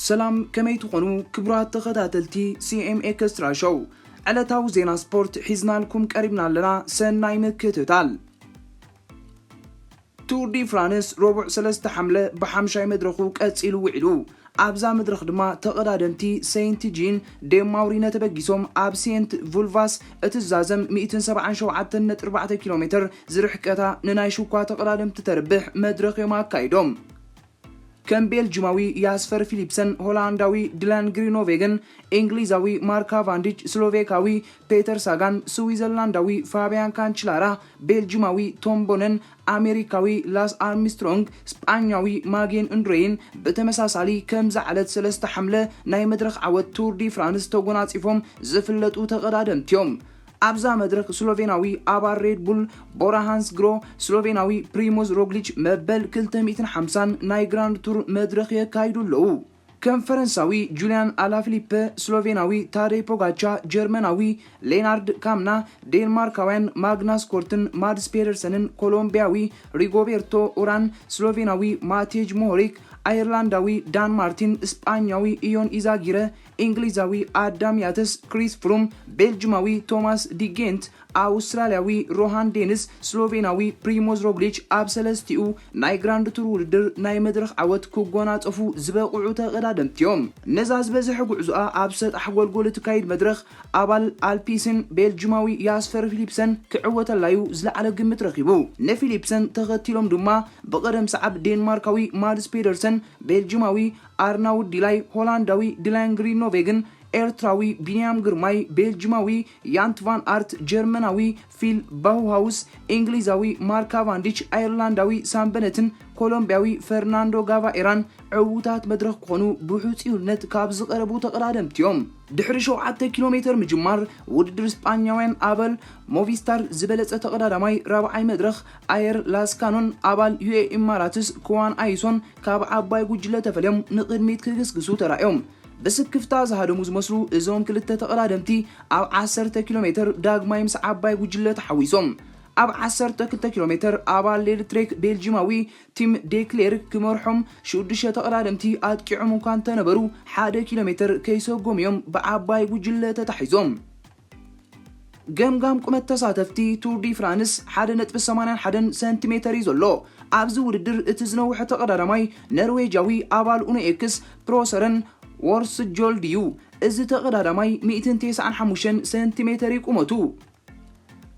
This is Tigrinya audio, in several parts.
ሰላም፣ ከመይ ትኾኑ ክቡራት ተኸታተልቲ ሲ ኤም ኤክስትራ ሾው? ዕለታዊ ዜና ስፖርት ሒዝናልኩም ቀሪብና ኣለና። ሰናይ ምክትታል። ቱር ዲ ፍራንስ ረቡዕ ሰለስተ ሓምለ ብሓምሻይ መድረኹ ቀጺሉ ውዒሉ። ኣብዛ መድረኽ ድማ ተቐዳደምቲ ሴንት ጂን ዴ ማውሪነ ተበጊሶም ኣብ ሴንት ቩልቫስ እትዛዘም ሚእትን ሰብዓን ሸውዓተን ነጥቢ ኣርባዕተ ኪሎ ሜትር ዝርሕቀታ ንናይ ሽኳ ተቐዳደምቲ ተርብሕ መድረኽ እዮም ኣካይዶም። ከም ቤልጅማዊ ያስፐር ፊሊፕሰን፣ ሆላንዳዊ ዲላን ግሪኖቬግን፣ እንግሊዛዊ ማርክ ካቫንዲች፣ ስሎቬካዊ ፔተር ሳጋን፣ ስዊዘርላንዳዊ ፋቢያን ካንችላራ፣ ቤልጅማዊ ቶም ቦነን፣ ኣሜሪካዊ ላስ ኣርምስትሮንግ፣ ስጳኛዊ ማጌን እንድሬይን ብተመሳሳሊ ከምዛ ዕለት ሰለስተ ሓምለ ናይ መድረኽ ዓወት ቱር ዲ ፍራንስ ተጎናጺፎም ዝፍለጡ ተቐዳደምቲ እዮም። ኣብዛ መድረኽ ስሎቬናዊ ኣባል ሬድ ቡል ቦራ ሃንስ ግሮ፣ ስሎቬናዊ ፕሪሞዝ ሮግሊች መበል ክልተ ሚእትን ሓምሳን ናይ ግራንድ ቱር መድረኽ የካይዱ ኣለዉ። ከም ፈረንሳዊ ጁልያን ኣላፊሊፐ፣ ስሎቬናዊ ታደይ ፖጋቻ፣ ጀርመናዊ ሌናርድ ካምና፣ ዴንማርካውያን ማግናስ ኮርትን ማድስ ፔደርሰንን፣ ኮሎምቢያዊ ሪጎቤርቶ ኡራን፣ ስሎቬናዊ ማቴጅ ሞሆሪክ፣ ኣየርላንዳዊ ዳን ማርቲን፣ ስጳኛዊ ኢዮን ኢዛጊረ፣ እንግሊዛዊ ኣዳም ያተስ፣ ክሪስ ፍሩም፣ ቤልጅማዊ ቶማስ ዲጌንት፣ ኣውስትራልያዊ ሮሃን ዴንስ፣ ስሎቬናዊ ፕሪሞዝ ሮግሊች ኣብ ሰለስቲኡ ናይ ግራንድ ቱር ውድድር ናይ መድረኽ ዓወት ክጎናጸፉ ዝበቕዑ ተቐዳደምቲ እዮም። ነዛ ዝበዝሐ ጉዕዞኣ ኣብ ሰጣሕ ጎልጎል እትካይድ መድረኽ ኣባል ኣልፒስን ቤልጅማዊ ያስፐር ፊሊፕሰን ክዕወተላዩ ዝለዓለ ግምት ረኺቡ። ንፊሊፕሰን ተኸቲሎም ድማ ብቐደም ሰዓብ ዴንማርካዊ ማድስ ፔደርሰን፣ ቤልጅማዊ ኣርናውድ ዲላይ፣ ሆላንዳዊ ዲላን ግሪኖቬግን ኤርትራዊ ቢንያም ግርማይ፣ ቤልጅማዊ ያንት ቫን ኣርት፣ ጀርመናዊ ፊል ባውሃውስ፣ እንግሊዛዊ ማርክ ካቫንዲች፣ ኣየርላንዳዊ ሳም በነትን ኮሎምቢያዊ ፈርናንዶ ጋቫኤራን ዕዉታት መድረኽ ክኾኑ ብሕጽዩነት ካብ ዝቐረቡ ተቐዳደምቲ እዮም። ድሕሪ ሸውዓተ ኪሎ ሜትር ምጅማር ውድድር፣ ስጳኛውያን ኣባል ሞቪስታር ዝበለጸ ተቐዳዳማይ ራብዓይ መድረኽ ኣየር ላስካኖን ኣባል ዩ ኤ ኢማራትስ ክዋን ኣይሶን ካብ ዓባይ ጉጅለ ተፈልዮም ንቕድሚት ክግስግሱ ተራእዮም። ብስክፍታ ዝሃደሙ ዝመስሉ እዞም ክልተ ተቐዳደምቲ፣ ኣብ ዓሰርተ ኪሎ ሜትር ዳግማይ ምስ ዓባይ ጉጅለ ተሓዊሶም። ኣብ ዓሰርተ ክልተ ኪሎ ሜትር ኣባል ሌድ ትሬክ ቤልጂማዊ ቲም ዴክሌርክ ክመርሖም ሽዱሽተ ተቐዳደምቲ ኣጥቂዖም እኳ እንተነበሩ፣ ሓደ ኪሎ ሜትር ከይሰጎሙ እዮም ብዓባይ ጉጅለ ተታሒዞም። ገምጋም ቁመት ተሳተፍቲ ቱር ዲ ፍራንስ ሓደ ነጥቢ ሰማንያን ሓደን ሰንቲሜተር እዩ ዘሎ። ኣብዚ ውድድር እቲ ዝነውሐ ተቐዳዳማይ ነርዌጃዊ ኣባል ኡኖ ኤክስ ፕሮሰረን ዎርስጆልድ እዩ። እዚ ተቐዳዳማይ ሚእትን ተስዓን ሓሙሽተን ሰንቲሜተር እዩ ቁመቱ።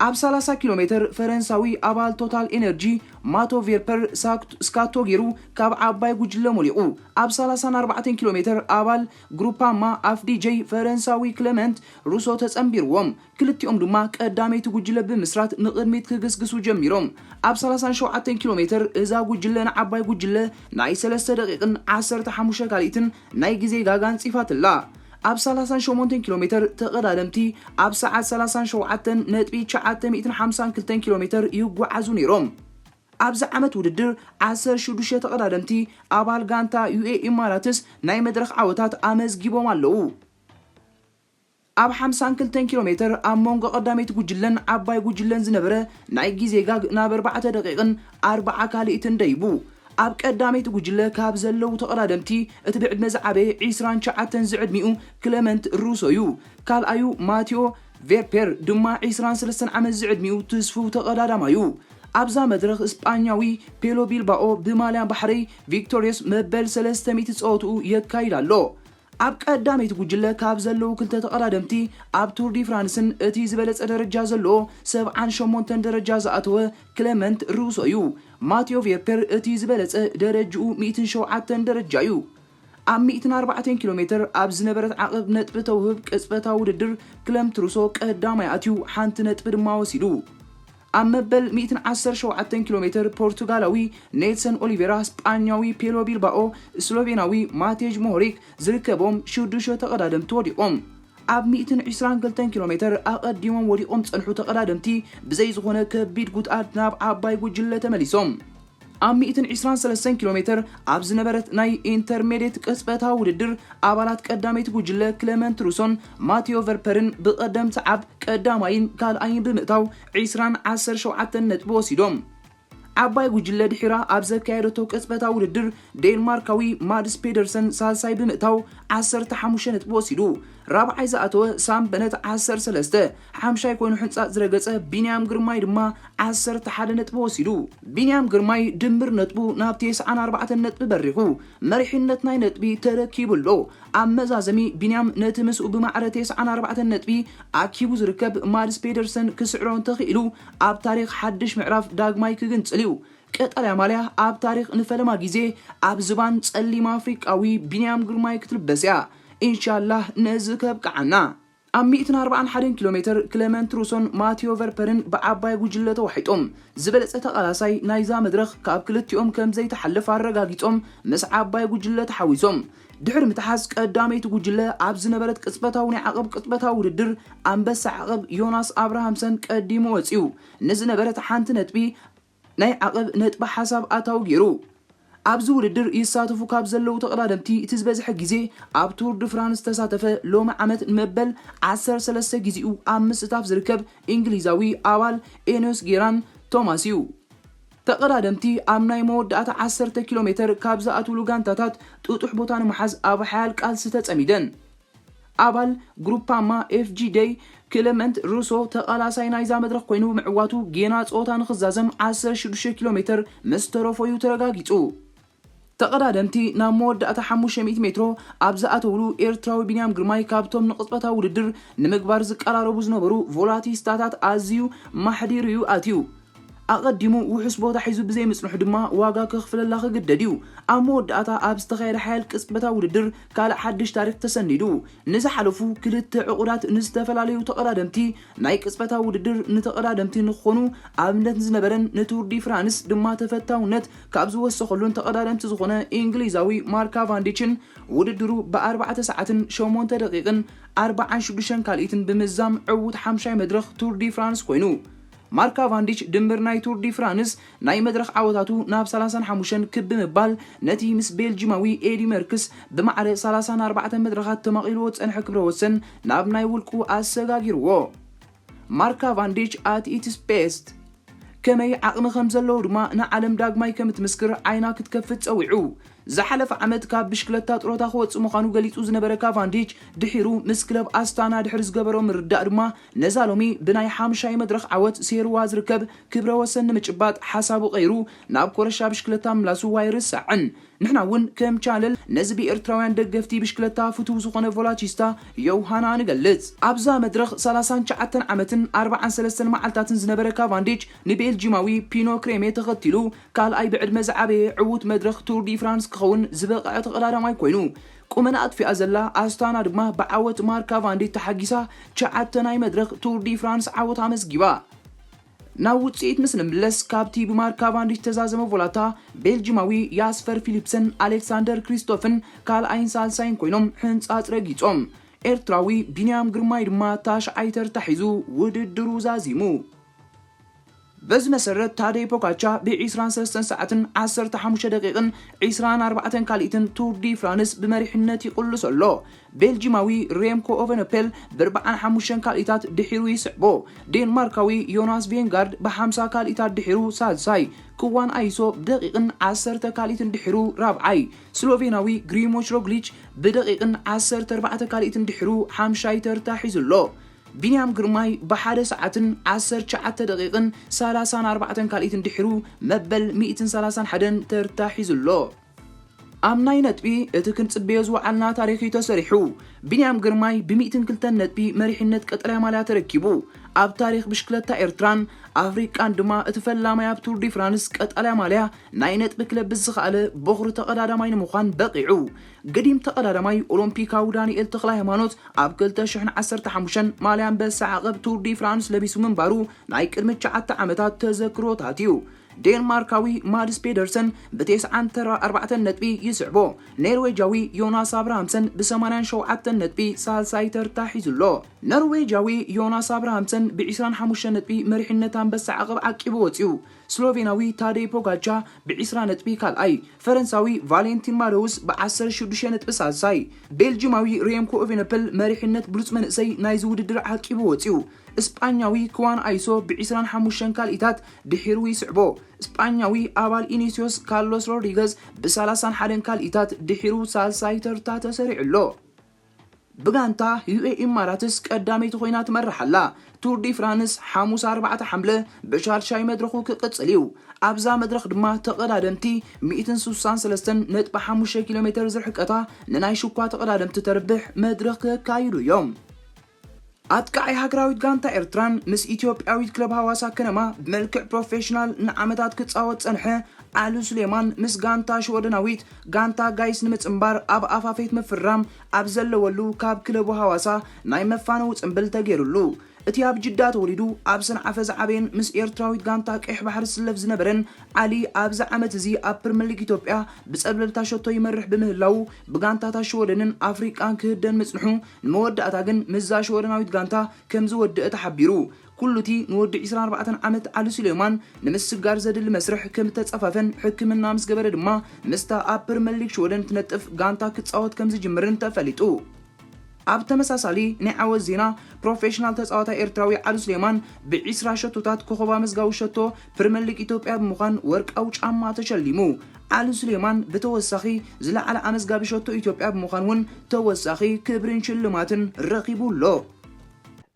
ኣብ ሰላሳ ኪሎ ሜትር ፈረንሳዊ ኣባል ቶታል ኤነርጂ ማቶ ቬርፐር ሳክት-፣ ስካቶ ገይሩ ካብ ዓባይ ጉጅለ ሞሊቑ። ኣብ ሰላሳን ኣርባዕተን ኪሎ ሜትር ኣባል ግሩፓማ ኣፍዲጀይ ፈረንሳዊ ክለመንት ሩሶ ተጸንቢርዎም። ክልቲኦም ድማ ቀዳመይቲ ጉጅለ ብምስራት ንቕድሚት ክግስግሱ ጀሚሮም። ኣብ ሰላሳን ሸውዓተን ኪሎ ሜትር እዛ ጉጅለ ንዓባይ ጉጅለ ናይ ሰለስተ ደቂቕን ዓሰርተ ሓሙሽተ ካልኢትን ናይ ግዜ ጋጋ ኣንጺፋትላ። ኣብ ሰላሳን ሸሞንተን ኪሎ ሜትር ተቐዳደምቲ ኣብ ሰዓት ሰላሳን ሸውዓተን ነጥቢ ትሽዓተ ሚእትን ሓምሳን ክልተን ኪሎ ሜትር ይጓዓዙ ነይሮም። ኣብዚ ዓመት ውድድር ዓሰርተ ሽዱሽተ ተቐዳደምቲ ኣባል ጋንታ ዩ ኤ ኢማራትስ ናይ መድረኽ ዓወታት ኣመዝጊቦም ኣለዉ። ኣብ ሓምሳን ክልተን ኪሎ ሜትር ኣብ መንጎ ቀዳመይቲ ጉጅለን ዓባይ ጉጅለን ዝነበረ ናይ ግዜ ጋግ ናብ ኣርባዕተ ደቂቕን ኣርባዓ ካልኢትን ደይቡ። ኣብ ቀዳመይቲ ጉጅለ ካብ ዘለዉ ተቐዳደምቲ እቲ ብዕድመ ዝዓበየ ዒስራን ትሽዓተን ዝዕድሚኡ ክለመንት ሩሶ እዩ። ካልኣዩ ማቴዎ ቬርፔር ድማ ዒስራን ሰለስተን ዓመት ዝዕድሚኡ ትስፉው ተቐዳዳማዩ። ኣብዛ መድረኽ ስጳኛዊ ፔሎ ቢልባኦ ብማልያ ባሕረይ ቪክቶሪዮስ መበል ሰለስተ ሚእቲ ጸወትኡ የካይድ ኣሎ። ኣብ ቀዳመይቲ ጉጅለ ካብ ዘለዉ ክልተ ተቐዳደምቲ ኣብ ቱር ዲ ፍራንስን እቲ ዝበለጸ ደረጃ ዘለዎ ሰብዓን ሸሞንተን ደረጃ ዝኣተወ ክለመንት ሩሶ እዩ። ማቴዮ ቬርፔር እቲ ዝበለጸ ደረጅኡ ሚእትን ሸውዓተን ደረጃ እዩ። ኣብ ሚእትን ኣርባዕተን ኪሎ ሜትር ኣብ ዝነበረት ዓቐብ ነጥቢ ተውህብ ቅጽበታዊ ውድድር ክለመንት ሩሶ ቀዳማይ ኣትዩ፣ ሓንቲ ነጥቢ ድማ ወሲዱ። ኣብ መበል ሚእትን ዓሰርተ ሸውዓተን ኪሎ ሜትር ፖርቱጋላዊ ኔልሰን ኦሊቬራ፣ ስጳኛዊ ፔሎ ቢልባኦ፣ ስሎቬናዊ ማቴጅ ሞሆሪክ ዝርከቦም ሽዱሽተ ተቐዳደምቲ ወዲቖም። ኣብ ሚእትን ዕስራን ክልተን ኪሎ ሜትር ኣቐዲሞም ወዲቖም ዝጸንሑ ተቐዳደምቲ ብዘይ ዝኾነ ከቢድ ጉድኣት ናብ ዓባይ ጉጅለ ተመሊሶም። ኣብ ሚእትን ዕስራን ሰለስተን ኪሎ ሜትር ኣብ ዝነበረት ናይ ኢንተርሜድየት ቅጽበታዊ ውድድር፣ ኣባላት ቀዳመይቲ ጉጅለ ክለመንት ሩሶን ማቴዮ ቨርፐርን ብቐደም ሰዓብ ቀዳማይን ካልኣይን ብምእታው ዕስራን ዓሰርተ ሸውዓተን ነጥቢ ወሲዶም። ዓባይ ጉጅለ ድሒራ ኣብ ዘካየደቶ ቅጽበታዊ ውድድር፣ ዴንማርካዊ ማድስ ፔደርሰን ሳልሳይ ብምእታው ዓሰርተ ሓሙሽተ ነጥቢ ወሲዱ። ራብዓይ ዝኣተወ ሳም በነት ዓሰርተ ሰለስተ፣ ሓምሻይ ኮይኑ ሕንጻጽ ዝረገጸ ቢንያም ግርማይ ድማ ዓሰርተ ሓደ ነጥቢ ወሲዱ። ቢንያም ግርማይ ድምር ነጥቡ ናብ ተስዓን ኣርባዕተን ነጥቢ በሪኹ፣ መሪሕነት ናይ ነጥቢ ተረኪቡ ኣሎ። ኣብ መዛዘሚ፣ ቢንያም ነቲ ምስኡ ብማዕረ ተስዓን ኣርባዕተን ነጥቢ ኣኪቡ ዝርከብ ማድስ ፔደርሰን ክስዕሮ እንተኽኢሉ፣ ኣብ ታሪኽ ሓድሽ ምዕራፍ ዳግማይ ክግንጽል እዩ። ቀጠልያ ማልያ ኣብ ታሪኽ ንፈለማ ግዜ ኣብ ዝባን ጸሊም ኣፍሪቃዊ ቢንያም ግርማይ ክትልበስ እያ። ኢንሻላህ ነዚ ከብቅዓና። ኣብ ሚእትን ኣርባዓን ሓደን ኪሎ ሜትር ክለመንት ሩሶን ማቴዮ ቨርፐርን ብዓባይ ጉጅለ ተዋሒጦም። ዝበለጸ ተቓላሳይ ናይዛ መድረኽ ካብ ክልቲኦም ከም ዘይተሓልፍ ኣረጋጊጾም ምስ ዓባይ ጉጅለ ተሓዊሶም። ድሕሪ ምትሓዝ ቀዳመይቲ ጉጅለ ኣብ ዝነበረት ቅጽበታዊ ናይ ዓቐብ ቅጽበታዊ ውድድር ኣንበሳ ዓቐብ ዮናስ ኣብርሃምሰን ቀዲሙ ወጺኡ። ንዝነበረት ሓንቲ ነጥቢ ናይ ዓቐብ ነጥቢ ሓሳብ ኣታዊ ገይሩ። ኣብዚ ውድድር ይሳተፉ ካብ ዘለዉ ተቐዳደምቲ እቲ ዝበዝሐ ግዜ ኣብ ቱር ድ ፍራንስ ዝተሳተፈ ሎሚ ዓመት ንመበል ዓሰርተ ሰለስተ ግዜኡ ኣብ ምስታፍ ዝርከብ እንግሊዛዊ ኣባል ኤኖስ ጌራን ቶማስ እዩ። ተቐዳደምቲ ኣብ ናይ መወዳእታ ዓሰርተ ኪሎ ሜተር ካብ ዝኣትውሉ ጋንታታት ጥጡሕ ቦታ ንምሓዝ ኣብ ሓያል ቃልሲ ተጸሚደን። ኣባል ግሩፓማ ኤፍ ጂ ደይ ክለመንት ሩሶ ተቓላሳይ ናይዛ መድረኽ ኮይኑ ብምዕዋቱ ጌና ጸወታ ንኽዛዘም ዓሰርተ ሽዱሽተ ኪሎ ሜተር ምስ ተረፎ እዩ ተረጋጊጹ። ተቐዳደምቲ ናብ መወዳእታ ሓሙሽተ ሚእቲ ሜትሮ ኣብ ዝኣተውሉ ኤርትራዊ ቢንያም ግርማይ ካብቶም ንቕጽበታዊ ውድድር ንምግባር ዝቀራረቡ ዝነበሩ ቮላቲስታታት ኣዝዩ ማሕዲሩ እዩ ኣትዩ። ኣቐዲሙ ውሑስ ቦታ ሒዙ ብዘይምጽንሑ ድማ ዋጋ ከኽፍለላ ክግደድ እዩ። ኣብ መወዳእታ ኣብ ዝተኻየደ ሓያል ቅጽበታዊ ውድድር ካልእ ሓድሽ ታሪኽ ተሰኒዱ። ንዝሓለፉ ክልተ ዕቑዳት ንዝተፈላለዩ ተቐዳደምቲ ናይ ቅጽበታዊ ውድድር ንተቐዳደምቲ ንክኾኑ ኣብነት ዝነበረን ንቱር ዲ ፍራንስ ድማ ተፈታውነት ካብ ዝወሰኸሉን ተቐዳደምቲ ዝኾነ እንግሊዛዊ ማርክ ካቫንዲችን ውድድሩ ብኣርባዕተ ሰዓትን ሸሞንተ ደቂቕን ኣርባዓን ሽዱሽተን ካልኢትን ብምዛም ዕዉት ሓምሻይ መድረኽ ቱር ዲ ፍራንስ ኮይኑ። ማርክ ካቫንዲች ድምር ናይ ቱር ዲ ፍራንስ ናይ መድረኽ ዓወታቱ ናብ ሰላሳን ሓሙሽተን ክብ ብምባል ነቲ ምስ ቤልጂማዊ ኤዲ መርክስ ብማዕረ ሰላሳን ኣርባዕተን መድረኻት ተማቒልዎ ዝጸንሐ ክብረ ወሰን ናብ ናይ ውልቁ ኣሰጋጊርዎ። ማርክ ካቫንዲች at its best ከመይ ዓቕሚ ከም ዘለዎ ድማ ንዓለም ዳግማይ ከም እትምስክር ዓይና ክትከፍት ጸዊዑ። ዝሓለፈ ዓመት ካብ ብሽክለታ ጥሮታ ክወጽእ ምዃኑ ገሊጹ ዝነበረ ካቫንዲች፣ ድሒሩ ምስ ክለብ ኣስታና ድሕሪ ዝገበሮ ምርዳእ ድማ፣ ነዛ ሎሚ ብናይ ሓምሻይ መድረኽ ዓወት ሴርዋ ዝርከብ ክብረ ወሰን ንምጭባጥ ሓሳቡ ቀይሩ ናብ ኮረሻ ብሽክለታ ምላሱ ኣይርሳዕን። ንሕና እውን ከም ቻነል ነዚ ብኤርትራውያን ደገፍቲ ብሽክለታ ፍቱው ዝኾነ ቮላቺስታ ዮውሃና ንገልጽ። ኣብዛ መድረኽ ሰላሳን ትሽዓተን ዓመትን ኣርባዓን ሰለስተን መዓልታትን ዝነበረ ካቫንዲች ንቤልጂማዊ ፒኖ ክሬሜ ተኸቲሉ ካልኣይ ብዕድመ ዝዓበየ ዕዉት መድረኽ ቱር ዲ ፍራንስ ክኸውን ዝበቕዐ ተቐዳዳማይ ኮይኑ፣ ቁመና ኣጥፊኣ ዘላ ኣስታና ድማ ብዓወት ማርክ ካቫንዲች ተሓጊሳ ትሽዓተ ናይ መድረኽ ቱር ዲ ፍራንስ ዓወት ኣመዝጊባ። ናብ ውጽኢት ምስ ንምለስ፣ ካብቲ ብማርክ ካቫንዲች ዝተዛዘመ ቮላታ፣ ቤልጂማዊ ያስፐር ፊሊፕሰን ኣሌክሳንደር ክሪስቶፍን ካልኣይን ሳልሳይን ኮይኖም ሕንጻጽ ረጊጾም። ኤርትራዊ ቢንያም ግርማይ ድማ ታሽዓይ ተርታ ሒዙ ውድድሩ ዛዚሙ። በዚ መሰረት፣ ታደይ ፖጋቻ ብ ዒስራን ሰለስተን ሰዓትን ዓሰርተ ሓሙሽተ ደቂቕን ዒስራን ኣርባዕተን ካልኢትን ቱር ዲ ፍራንስ ብመሪሕነት ይቕልሶ ኣሎ። ቤልጂማዊ ሬምኮ ኦቨነፔል ብ ኣርባዓን ሓሙሽተን ካልኢታት ድሒሩ ይስዕቦ። ዴንማርካዊ ዮናስ ቬንጋርድ ብ ሓምሳ ካልኢታት ድሒሩ ሳልሳይ፣ ክዋን ኣይሶ ብደቂቕን ዓሰርተ ካልኢትን ድሒሩ ራብዓይ፣ ስሎቬናዊ ግሪሞች ሮግሊች ብደቂቕን ዓሰርተ ኣርባዕተ ካልኢትን ድሒሩ ሓምሻይ ተርታ ሒዙ ኣሎ። ቢንያም ግርማይ ብሓደ ሰዓትን ዓሰርተ ትሽዓተ ደቂቕን ሰላሳን ኣርባዕተን ካልኢትን ድሒሩ መበል ሚእትን ሰላሳን ሓደን ተርታ ሒዙ ኣሎ። ኣብ ናይ ነጥቢ እቲ ክንጽበዮ ዝወዓልና ታሪኽ እዩ ተሰሪሑ። ቢንያም ግርማይ ብሚእትን ክልተን ነጥቢ መሪሕነት ቀጠልያ ማልያ ተረኪቡ። ኣብ ታሪኽ ብሽክለታ ኤርትራን ኣፍሪቃን ድማ እቲ ፈላማይ ኣብ ቱር ዲ ፍራንስ ቀጠልያ ማልያ ናይ ነጥቢ ክለብስ ዝኸኣለ በኹሪ ተቐዳዳማይ ንምዃን በቒዑ። ገዲም ተቐዳዳማይ ኦሎምፒካዊ ዳንኤል ተኽለ ሃይማኖት ኣብ ክልተ ሽሕን ዓሰርተ ሓሙሽተን ማልያ ኣንበሳ ዓቐብ ቱር ዲ ፍራንስ ለቢሱ ምንባሩ ናይ ቅድሚ ትሽዓተ ዓመታት ተዘክሮታት እዩ። ዴንማርካዊ ማድስ ፔደርሰን ብተስዓን ኣርባዕተን ነጥቢ ይስዕቦ። ኔርዌጃዊ ዮናስ ኣብርሃምሰን ብሰማንያን ሸውዓተን ነጥቢ ሳልሳይ ተርታ ሒዙ ኣሎ። ኖርዌጃዊ ዮናስ ኣብርሃምሰን ብ ዕስራን ሓሙሽተን ነጥቢ መሪሕነት ኣንበሳ ዓቐብ ዓቂቡ ወፂኡ። ስሎቬናዊ ታደይ ፖጋቻ ብ ዕስራ ነጥቢ ካልኣይ፣ ፈረንሳዊ ቫሌንቲን ማደውስ ብ ዓሰርተ ሽዱሽተ ነጥቢ ሳልሳይ፣ ቤልጂማዊ ሬምኮ ኤቨነፐል መሪሕነት ብሉፅ መንእሰይ ናይዚ ውድድር ዓቂቡ ወፂኡ። እስጳኛዊ ክዋን ኣይሶ ብ ዕስራን ሓሙሽተን ካልኢታት ድሒሩ ይስዕቦ። እስጳኛዊ ኣባል ኢኒሲዮስ ካርሎስ ሮድሪገዝ ብ ሰላሳን ሓደን ካልኢታት ድሒሩ ሳልሳይ ተርታ ተሰሪዑ ኣሎ። ብጋንታ ዩኤ ኢማራትስ ቀዳመይቲ ኮይና ትመርሕ ኣላ። ቱር ዲ ፍራንስ ሓሙስ ኣርባዕተ ሓምለ ብሻድሻይ መድረኹ ክቕጽል እዩ። ኣብዛ መድረኽ ድማ ተቐዳደምቲ ሚእትን ስሳን ሰለስተን ነጥቢ ሓሙሽተ ኪሎ ሜትር ዝርሕቀታ ንናይ ሽኳ ተቐዳደምቲ ተርብሕ መድረኽ ክካይዱ እዮም። ኣጥቃዓይ ሃገራዊት ጋንታ ኤርትራን ምስ ኢትዮጵያዊት ክለብ ሃዋሳ ከነማ ብመልክዕ ፕሮፌሽናል ንዓመታት ክጻወት ጸንሐ ኣሉ ሱሌማን ምስ ጋንታ ሽወደናዊት ጋንታ ጋይስ ንምጽንባር ኣብ ኣፋፌት ምፍርራም ኣብ ዘለወሉ ካብ ክለቡ ሃዋሳ ናይ መፋነዊ ጽምብል ተገይሩሉ። እቲ ኣብ ጅዳ ተወሊዱ ኣብ ሰንዓፈ ዝዓበየን ምስ ኤርትራዊት ጋንታ ቀይሕ ባሕሪ ዝስለፍ ዝነበረን ዓሊ ኣብዚ ዓመት እዚ ኣብ ፕሪምየር ሊግ ኢትዮጵያ ብጸብለልታ ሸቶ ይመርሕ ብምህላዉ ብጋንታታት ሽወደንን ኣፍሪቃን ክህደን ምጽንሑ ንመወዳእታ ግን ምስዛ ሽወደናዊት ጋንታ ከም ዝወድአ ተሓቢሩ። ኩሉቲ ንወዲ ዕስራን ኣርባዕተን ዓመት ዓሊ ሱሌማን ንምስጋር ዘድሊ መስርሕ ከም ተጸፋፈን ሕክምና ምስ ገበረ ድማ ምስታ ኣብ ፕሪምየር ሊግ ሽወደን ትነጥፍ ጋንታ ክጻወት ከም ዝጅምርን ተፈሊጡ። ኣብ ተመሳሳሊ ናይ ዓወት ዜና ፕሮፌሽናል ተጻዋታይ ኤርትራዊ ዓሊ ሱሌማን ብዒስራ ሸቶታት ኮኸብ ኣመዝጋቢ ሸቶ ፕሪምየር ሊግ ኢትዮጵያ ብምዃን ወርቃዊ ጫማ ተሸሊሙ። ዓሊ ሱሌማን ብተወሳኺ ዝለዓለ ኣመዝጋቢ ሸቶ ኢትዮጵያ ብምዃን እውን ተወሳኺ ክብርን ሽልማትን ረኺቡ ኣሎ።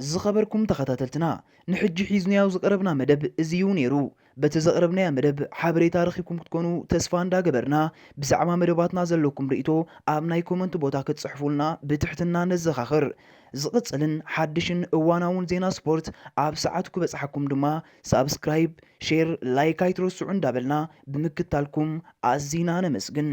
ዝኸበርኩም ተኸታተልትና ንሕጂ ሒዝናዮ ዝቐረብና መደብ እዚ እዩ ነይሩ። በቲ ዘቕረብናዮ መደብ ሓበሬታ ረኺብኩም ክትኮኑ ተስፋ እንዳገበርና ብዛዕባ መደባትና ዘለኩም ርእይቶ ኣብ ናይ ኮመንት ቦታ ክትጽሕፉልና ብትሕትና ነዘኻኽር። ዝቕጽልን ሓድሽን እዋናውን ዜና ስፖርት ኣብ ሰዓቱ ክበጽሓኩም ድማ ሳብስክራይብ፣ ሼር፣ ላይክ ኣይትረስዑ እንዳበልና ብምክታልኩም ኣዚና ነመስግን።